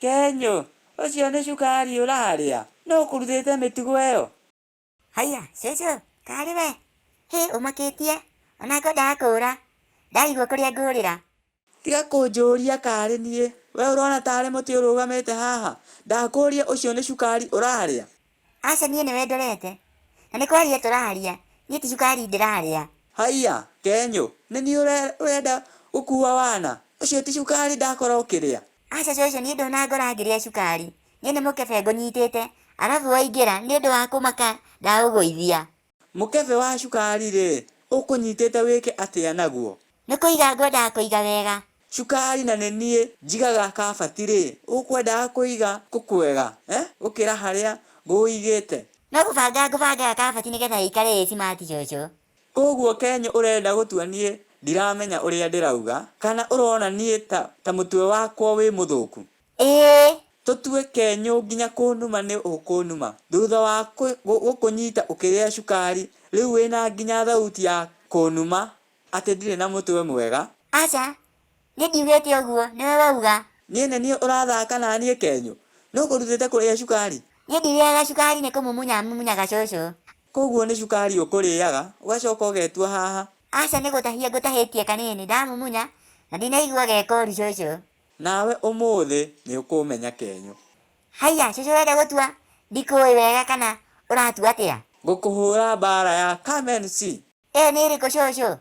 Kenyũ, ũcio nĩ cukari ũrarĩa? Nũ ũkũrutĩte mĩtugo ĩyo? Haiya cũcũ, karĩ we? Hĩ ũmakĩtie, ona ngwendaga kũũra, ndarigwo kũrĩa ngũrĩra. Tiga kũnjũria karĩ niĩ, we ũrona tarĩ mũtĩ ũrũgamĩte haha? Ndakũria ũcio nĩ cukari ũrarĩa? Aca niĩ nĩwe ndorete, na nĩ kwaria tũraria, niĩ ti cukari ndĩrarĩa. Haiya, Kenyũ, nĩ niĩ ũrenda gũkua wana? Ũcio ti cukari ndakora ũkĩrĩa? Aca cũcũ niĩ ndũnangora ngĩrĩa cukari, niĩ nĩ mũkebe ngũnyitĩte, arabu waingĩra nĩ ũndũ wa kũmaka ndaũgũithia. Mũkebe wa cukari-rĩ, ũkũnyitĩte wĩke atĩa naguo? Nĩ kũiga ngwendaga kũiga wega. Cukari na nĩ niĩ njigaga kabati-rĩ, ũkwendaga kũiga kũ kwega gũkĩra harĩa ngũũigĩte? No kũbanga ngũbangaga kabati nĩgetha ĩikare ĩ smart cũcũ. Kwoguo Kenyũ ũrenda gũtua niĩ ndiramenya ũrĩa ndĩrauga kana ũrona niĩ ta mũtwe wakwa wĩ mũthũku? Ĩĩ. Tũtue Kenyũ nginya kũnuma nĩ ũkũnuma thutha wa gũkũnyita ũkĩrĩa cukari rĩu wĩna nginya thauti ya kũnuma atĩ ndirĩ na mũtwe mwega? Aca, niĩ ndiugĩte ũguo, nĩwe wauga. Niĩ nĩ niĩ ũrathaka naniĩ Kenyũ? Nũ ũkũrutĩte kũrĩa cukari? Niĩ ndirĩaga cukari nĩ kũmumunya mumunyaga cũcũ. Kwoguo nĩ cukari ũkũrĩaga ũgacoka ũgetua haha? Aca nĩ gũtahia ngũtahĩtie kanini ndamumunya na ndinaigua ge koru cũcũ. Nawe ũmũthĩ nĩ ũkũmenya Kenyũ. Haiya cũcũ ũrenda gũtua ndikũĩ wega kana ũratua atĩa? Ngũkũhũra mbara ya come and see. Ĩyo nĩ ĩrĩkũ cũcũ?